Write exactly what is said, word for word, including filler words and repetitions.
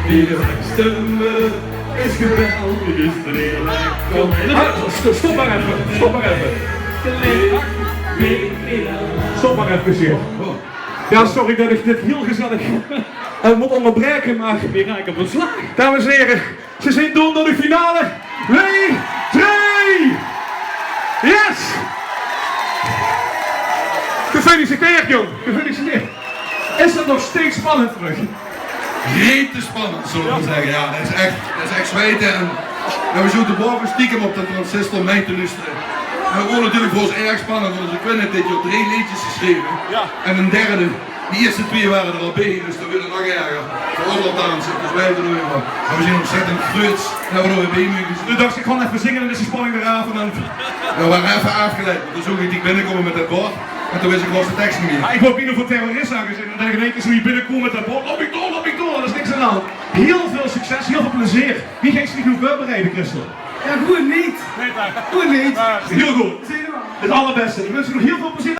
Wie de stemmen is geweldig, is er heerlijk. Kom, ah, st-, stop maar even, stop maar even. Stop maar even, zeg. Ja, sorry dat ik dit heel gezellig, eh, moet onderbreken, maar... Weer ga ik op de slag. Dames en heren, ze zijn door naar de finale. Twee, drie. Yes! Gefeliciteerd, jong. Gefeliciteerd. Is het nog steeds spannend voor u? Rete spannend, zullen we maar zeggen. Ja, dat is echt, dat is echt zweten. En, ja, we zoten boven stiekem op de transistor mee te luisteren. En dat was natuurlijk voor ons erg spannend, want onze Quinn heeft dit jaar drie liedjes geschreven. Ja. En een derde, die eerste twee waren er al bij, dus dat werd nog erger. Voor ons althans, dus wij hebben er weer van. Maar we zijn ontzettend fruits dat we er weer bij mogen zitten. Toen dacht ik, ik ga even zingen en is de spanning eraf. En dan... Ja, we waren even afgeleid, want toen zag ik die binnenkomen met dat bord. En toen wist ik gewoon de tekst niet meer. Maar ik word bijna voor terrorist aangezien. En dan in één keer zo hier binnenkomen met dat bord. Laat ik door, laat ik door, er is niks aan de hand. Heel veel succes, heel veel plezier. Wie ging je zich nu voorbereiden, Christel? Ja, goed niet. Goed niet. Heel goed. Het allerbeste. Ik wens je nog heel veel plezier.